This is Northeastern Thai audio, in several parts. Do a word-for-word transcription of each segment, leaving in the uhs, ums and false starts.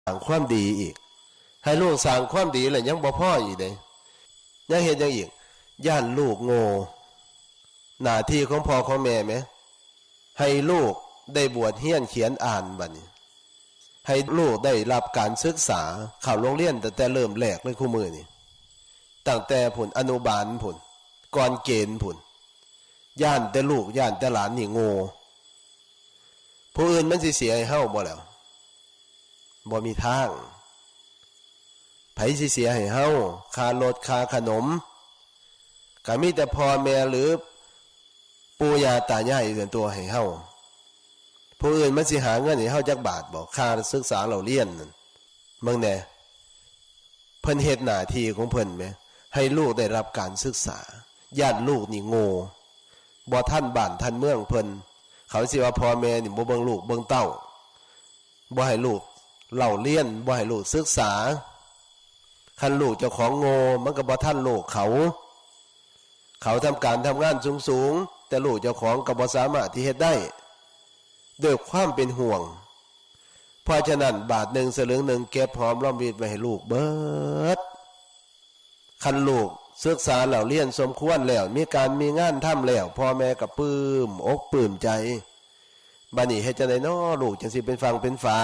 างความดีอีก ให้ลูกสร้างความดีแล้วยังบ่พออีกเด้ ยังเฮ็ดหยังอีก ย้านลูกโง่ หน้าที่ของพ่อของแม่แหม ให้ลูกได้บวชเฮียนเขียนอ่านบัดนี้ ให้ลูกได้รับการศึกษา เข้าโรงเรียนตั้งแต่เริ่มแรกเลย คู่มื้อนี่ ตั้งแต่พุ้น อนุบาลพุ้น ก่อนเกณฑ์พุ้น ย้านแต่ลูก ย้านแต่หลานนี่โง่ ผู้อื่นมันสิเสียให้เฮาบ่แล้ว บ่มีทาง ไผสิเสียให้เฮา ค่ารถ ค่าขนม ก็มีแต่พ่อแม่หรือปู่ย่าตายายส่วนตัวให้เฮา ผู้อื่นมันสิหาเงินให้เฮาจักบาทบ่ ค่าศึกษาเล่าเรียนนั่น เบิ่งแหน่ เพิ่นเฮ็ดหน้าที่ของเพิ่นแหม ให้ลูกได้รับการศึกษา ย้านลูกนี่โง่ บ่ทันบ้านทันเมืองเพิ่น เขาสิว่าพ่อแม่นี่บ่เบิ่งลูกเบิ่งเต้า บ่ให้ลูกเล่าเรียน บ่ให้ลูกศึกษา คันลูกเจ้าของโง่ มันก็บ่ทันลูกเขา เขาทำการทำงานสูงๆ แต่ลูกเจ้าของก็บ่สามารถที่เฮ็ดได้ ด้วยความเป็นห่วง เพราะฉะนั้นบาทหนึ่งสลึงหนึ่งเก็บหอมรอมริบไว้ให้ลูกเบิด คันลูกศึกษาแล้วเรียนสมควรแล้ว มีการมีงานทำแล้ว พ่อแม่ก็ปลื้มอกปลื้มใจ บัดนี้เฮ็ดจั่งใดน้อ ลูกจั่งสิเป็นฝั่งเป็นฝา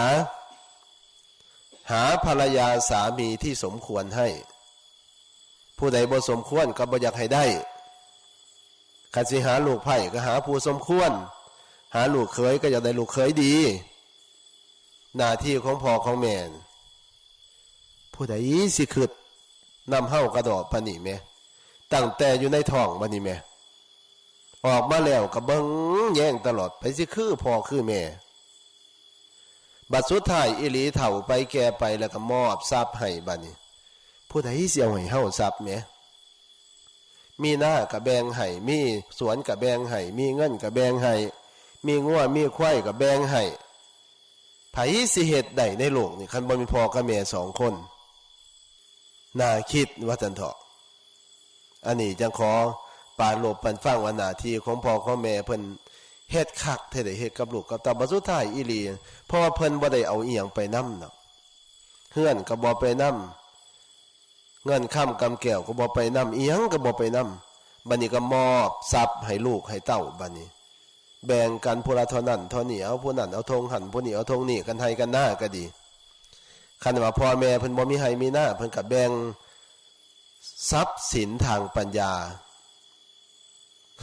หาภรรยาสามีที่สมควรให้ ผู้ใดบ่สมควรก็บ่อยากให้ได้ คันสิหาลูกไพร่ก็หาผู้สมควร หาลูกเขยก็อยากได้ลูกเขยดี หน้าที่ของพ่อของแม่ ผู้ใดสิคิดนำเฮากระดอกปานนี้แหม ตั้งแต่อยู่ในท้องบัดนี้แหม ออกมาแล้วก็เบิ่งแยงตลอด ไผสิคือพ่อคือแม่ บัดสุดท้ายอีหลีเฒ่าไปแก่ไปแล้วก็มอบทรัพย์ให้บัดนี้ ผู้ใดสิเอาให้เฮาทรัพย์แหม มีนาก็แบ่งให้ มีสวนก็แบ่งให้ มีเงินก็แบ่งให้ มีงัวมีควายก็แบ่งให้ ไผสิเฮ็ดได้ในโลกนี่ คันบ่มีพ่อกับแม่สองคน น่าคิดว่าซั่นเถาะ อันนี้จั่งขอปรารภปันฟังว่าหน้าที่ของพ่อของแม่เพิ่นเฮ็ดคักแท้เด้ เฮ็ดกับลูกกับเต้า บัดสุดท้ายอีหลี เพราะว่าเพิ่นบ่ได้เอาอิหยังไปนำเนาะ เฮือนก็บ่ไปนำ เงินคำกำแก้วก็บ่ไปนำ อิหยังก็บ่ไปนำ บัดนี้ก็มอบทรัพย์ให้ลูกให้เต้า บัดนี้ แบ่งกันผู้ละเท่านั้นเท่านี้ เอาผู้นั้นเอาธงหั่น ผู้นี้เอาธงนี้ กันไฮ่กันนาก็ดี คันว่าพ่อแม่เพิ่นบ่มีไฮ่มีนา เพิ่นก็แบ่งทรัพย์สินทางปัญญา เ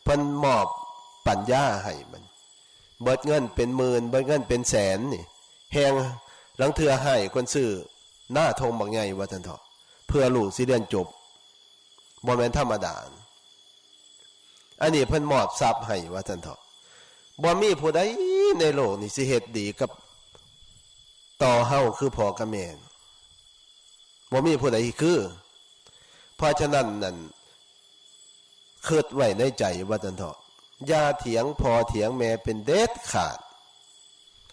พิ่นมอบปัญญาให้มัน เบิดเงินเป็นหมื่น เบิดเงินเป็นแสนนี่ แฮ่งลางเทื่อให้คนซื้อนาธงบักใหญ่ว่าซั่นเถาะ เพื่อลูกสิเรียนจบ บ่แม่นธรรมดา อันนี้เพิ่นมอบทรัพย์ให้ว่าซั่นเถาะ บ่มีผู้ใดในโลกนี่สิเฮ็ดดีกับต่อเฮาคือพ่อกับแม่ บ่มีผู้ใดคือ เพราะฉะนั้นนั่น คิดไว้ในใจว่าซั่นเถาะ อย่าเถียงพ่อเถียงแม่เป็นเด็ดขาด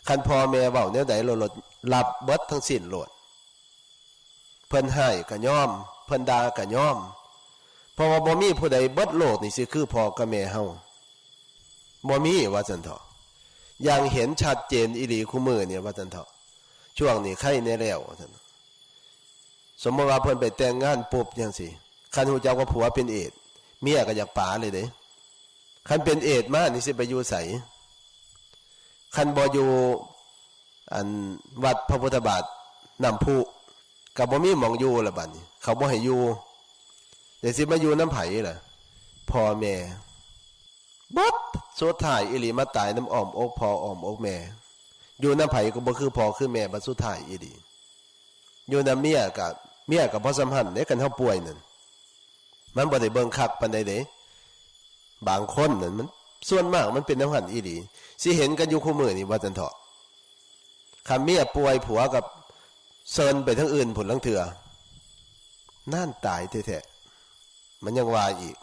คันพ่อแม่เว้าแนวใดโลดรับเบิดทั้งสิ้นโลด เพิ่นฮ้ายก็ยอม เพิ่นด่าก็ยอม เพราะว่าบ่มีผู้ใดเบิดโลกนี่สิคือพ่อกับแม่เฮา บ่มีว่าซั่นเถาะ อย่างเห็นชัดเจนอีหลีคู่มื้อนี่ว่าซั่นเถาะ ช่วงนี้ไคแน่แล้วว่าซั่น สมมุติว่าเพิ่นไปแต่งงานปุ๊บจั่งซี้ คันฮู้จักว่าผัวเป็นเอดส์ เมียก็อยากป๋าเลยเด้ คันเป็นเอดส์มานี่สิไปอยู่ไส คันบ่อยู่ อัน วัดพระพุทธบาทน้ำพุ ก็บ่มีหม่องอยู่ละบัดนี้ เขาบ่ให้อยู่ เดี๋ยวสิมาอยู่นำไผล่ะ พ่อแม่ เบิด สุดท้ายอีหลีมาตายนำอ้อมอกพ่ออ้อมอกแม่ อยู่นำไผก็บ่คือพ่อคือแม่ บัดสุดท้ายอีหลี อยู่นำเมียก็ เมียก็บ่สำคัญเด้ คันเฮาป่วยนั่น มันบ่ได้เบิ่งคักปานใดเด้ บางคนนั่นมัน ส่วนมากมันเป็นแนวนั้นอีหลี สิเห็นกันอยู่คู่มื้อนี่ว่าซั่นเถาะ คันเมียป่วยผัวก็เซินไปทางอื่นพุ้นลางเทื่อ นั่นตายแท้ๆ มันยังว่าอีก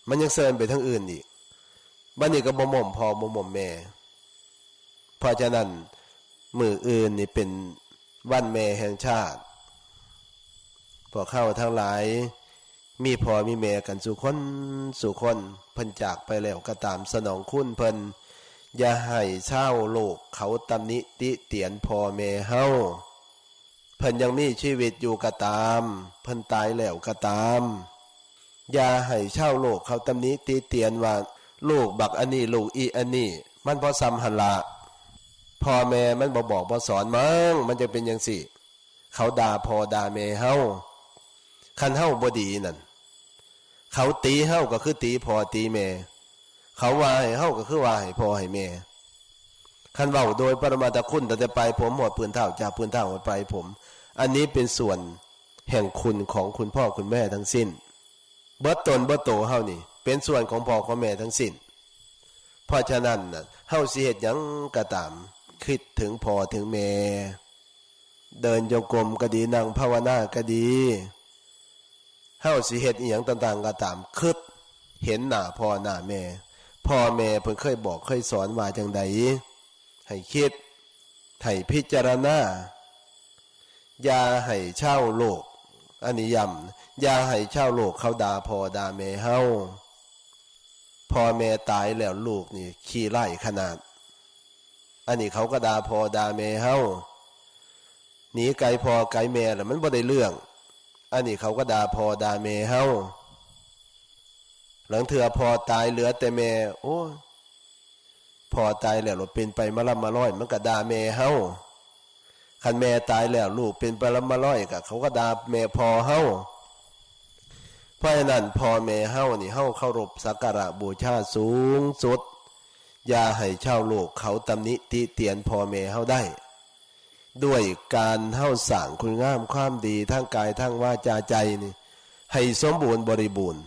มันยังเซินไปทางอื่นอีก บัดนี้ก็บ่หม่อมพ่อบ่หม่อมแม่ เพราะฉะนั้นมื้ออื่นนี่เป็นวันแม่แห่งชาติ พวกเฮาทั้งหลาย มีพ่อมีแม่กันสู่คนสู่คน เพิ่นจากไปแล้วก็ตาม สนองคุณเพิ่น อย่าให้ชาวโลกเขาตำหนิติเตียนพ่อแม่เฮา เพิ่นยังมีชีวิตอยู่ก็ตาม เพิ่นตายแล้วก็ตาม อย่าให้ชาวโลกเขาตำหนิติเตียนว่า ลูกบักอันนี้ ลูกอีอันนี้ มันบ่ส่ำหั่นละ พ่อแม่มันบ่บอกบ่สอนมั้ง มันจั่งเป็นจั่งซี้ เขาด่าพ่อด่าแม่เฮา คันเฮาบ่ดีนั่น เขาตีเฮาก็คือตีพ่อตีแม่ เขาว่าให้เฮาก็คือว่าให้พ่อให้แม่ คันเว้าโดยปรมัตถคุณ ตั้งแต่ปลายผมฮอดพื้นเท้า จากพื้นเท้าฮอดปลายผม อันนี้เป็นส่วนแห่งคุณของคุณพ่อคุณแม่ทั้งสิ้น เบิดตนเบิดโตเฮานี่ เป็นส่วนของพ่อของแม่ทั้งสิ้น เพราะฉะนั้นน่ะ เฮาสิเฮ็ดหยังก็ตาม คิดถึงพ่อถึงแม่ เดินจงกรมก็ดี นั่งภาวนาก็ดี เฮาสิเฮ็ดอิหยังต่างๆก็ตาม คิดเห็นหน้าพ่อหน้าแม่ พ่อแม่เพิ่นเคยบอกเคยสอนว่าจั่งใด ให้คิด ให้พิจารณา อย่าให้ชาวโลก อันนี้ย้ำ อย่าให้ชาวโลกเขาด่าพ่อด่าแม่เฮา พ่อแม่ตายแล้วลูกนี่ขี้ร้ายขนาด อันนี้เขาก็ด่าพ่อด่าแม่เฮา หนีไกลพ่อไกลแม่แล้วมันบ่ได้เรื่อง อันนี้เขาก็ด่าพ่อด่าแม่เฮา ลางเทื่อพ่อตายเหลือแต่แม่ โอ้ย พ่อตายแล้วเป็นไปมาล่ำมาลอย มันก็ด่าแม่เฮา คันแม่ตายแล้วลูกเป็นไปล่ำมาลอย ก็เขาก็ด่าแม่พ่อเฮา เพราะฉะนั้นพ่อแม่เฮานี่ เฮาเคารพสักการะบูชาสูงสุด อย่าให้ชาวโลกเขาตำหนิติเตียนพ่อแม่เฮาได้ ด้วยการเฮาสร้างคุณงามความดีทางกายทางวาจาใจนี่ ให้สมบูรณ์บริบูรณ์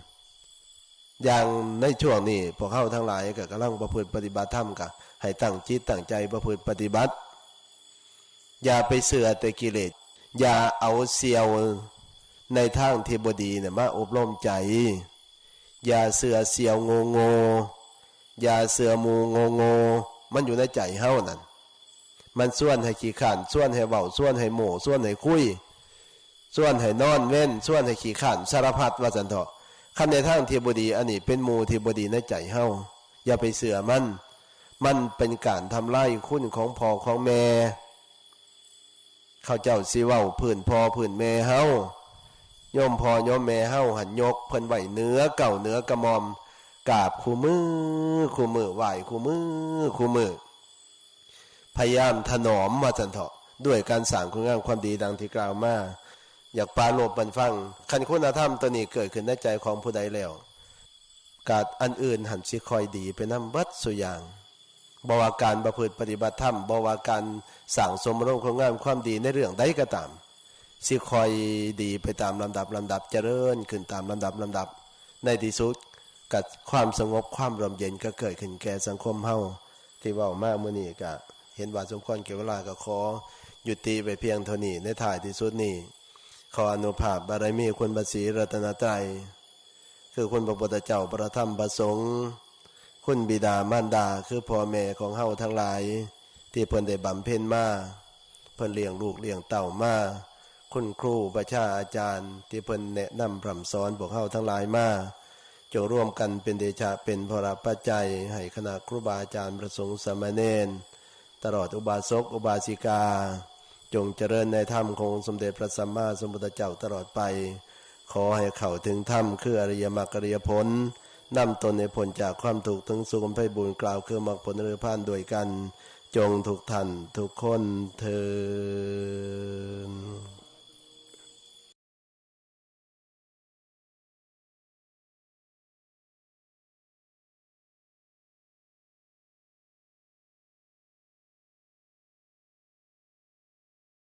อย่างในช่วงนี้พวกเฮาทั้งหลายก็กำลังประพฤติปฏิบัติธรรม ก็ให้ตั้งจิตตั้งใจประพฤติปฏิบัติ อย่าไปเชื่อแต่กิเลส อย่าเอาเสี่ยวในทางที่บ่ดีเนี่ยมาอบรมใจ อย่าเชื่อเสี่ยวโง่โง่ อย่าเชื่อหมู่โง่โง่ มันอยู่ในใจเฮานั่น มันชวนให้ขี้คร้าน ชวนให้เว้า ชวนให้โม้ ชวนให้คุย ชวนให้นอนเว้น ชวนให้ขี้คร้าน สารพัดว่าซั่นเถาะ คันในทางที่บ่ดี อันนี้เป็นหมู่ที่บ่ดีในใจเฮา อย่าไปเชื่อมัน มันเป็นการทำลายคุณของพ่อของแม่ เขาเจ้าสิเว้าพื้นพ่อพื้นแม่เฮา โยมพ่อโยมแม่เฮาหั่นยกเพิ่นไว้เหนือเกล้าเหนือกระหม่อม กราบคู่มื้อคู่มื้อ ไหว้คู่มื้อคู่มื้อ พยายามถนอมว่าซั่นเถาะ ด้วยการสร้างคุณงามความดีดังที่กล่าวมา อยากปรารภบันฟัง คันคุณธรรมตัวนี้เกิดขึ้นในใจของผู้ใดแล้ว กาดอันอื่นหั่นสิค่อยดีไปนำเบิดซุอย่าง บ่ว่าการประพฤติปฏิบัติธรรม บ่ว่าการสร้างสมอารมณ์คุณงามความดีในเรื่องใดก็ตาม สิค่อยดีไปตามลำดับลำดับ เจริญขึ้นตามลำดับลำดับ ในที่สุดก็ความสงบความร่มเย็นก็เกิดขึ้นแก่สังคมเฮา ที่เว้ามามื้อนี้ก็เห็นว่าสมควรแก่เวลา ก็ขอยุติไว้เพียงเท่านี้ ในท้ายที่สุดนี้ ขออานุภาพบารมีคุณพระศรีรัตนตรัย คือคุณพระพุทธเจ้า พระธรรม พระสงฆ์ คุณบิดามารดา คือพ่อแม่ของเฮาทั้งหลาย ที่เพิ่นได้บำเพ็ญมา เพิ่นเลี้ยงลูกเลี้ยงเต้ามา คุณครูประชาอาจารย์ ที่เพิ่นแนะนำพร่ำสอนพวกเฮาทั้งหลายมา จงร่วมกันเป็นเดชะเป็นพลปัจจัย ให้คณะครูบาอาจารย์พระสงฆ์สามเณร ตลอดอุบาสกอุบาสิกา จงเจริญในธรรมขององค์สมเด็จพระสัมมาสัมพุทธเจ้าตลอดไป ขอให้เข้าถึงธรรมคืออริยมรรคอริยผล นำตนให้พ้นจากความทุกข์ถึงสุขอันไพบูลย์ กล่าวคือมรรคผลนิพพานด้วยกัน จงทุกท่านทุกคนเทอญ